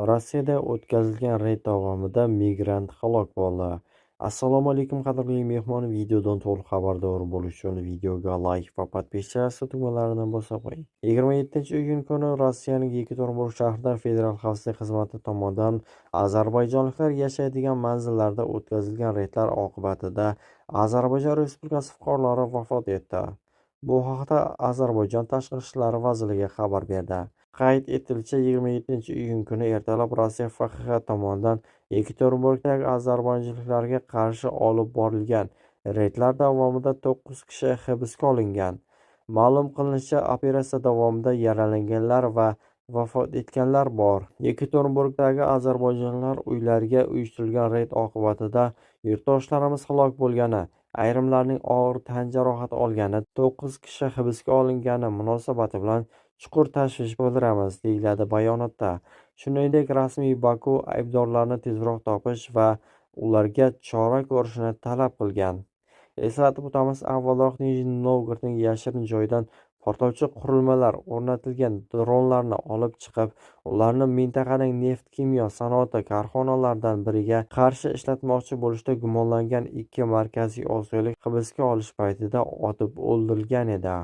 Rossiyada o'tkazilgan reyd davomida migrant halok bo'ldi. Assalomu alaykum, qadrli mehmon. Videodan to'liq xabardor bo'lish uchun videoga layk va подписаться tugmalarini bosib qo'ying. 27-iyun kuni Rossiyaning Yekaterinburg shahrida Federal xavfsizlik xizmati tomonidan ozarbayjonliklar yashaydigan manzillarda o'tkazilgan reydlar oqibatida Ozarbayjon Respublikasi fuqarolari vafot etdi. Bu haqda Ozarbayjon Tashqi ishlar vazirligi xabar berdi. Qayd etilishicha, 27-iyun kuni ertalab Rossiya FXX tomonidan Yekaterinburgdagi ozarbayjonliklarga qarshi olib borilgan reydlar davomida 9 kishi hibsga olingan. Ma'lum qilinishicha, operatsiya davomida yaralanganlar va vafot etganlar bor. Yekaterinburgdagi ozarbayjonlar uylariga uyushtirilgan reyd oqibatida yurtdoshlarimiz halok bo'lgani, ayrimlarning og'ir tan jarohati olgani, 9 kishi hibsga olingani munosabati bilan chuqur tashvish bildiramiz, deyiladi bayonotda. Shuningdek, rasmiy Baku aybdorlarni tezroq topish va ularga chora ko'rishni talab qilgan. Eslatib o'tamiz, avvalroq Nijniy Novgorodning yashirin joyidan portlovchi qurilmalar o'rnatilgan dronlarni olib chiqib, ularni mintaqaning neft-kimyo sanoati korxonalaridan biriga qarshi ishlatmoqchi bo'lishda gumonlangan ikki markaziy osiyolik hibsga olish paytida otib o'ldirilgan edi.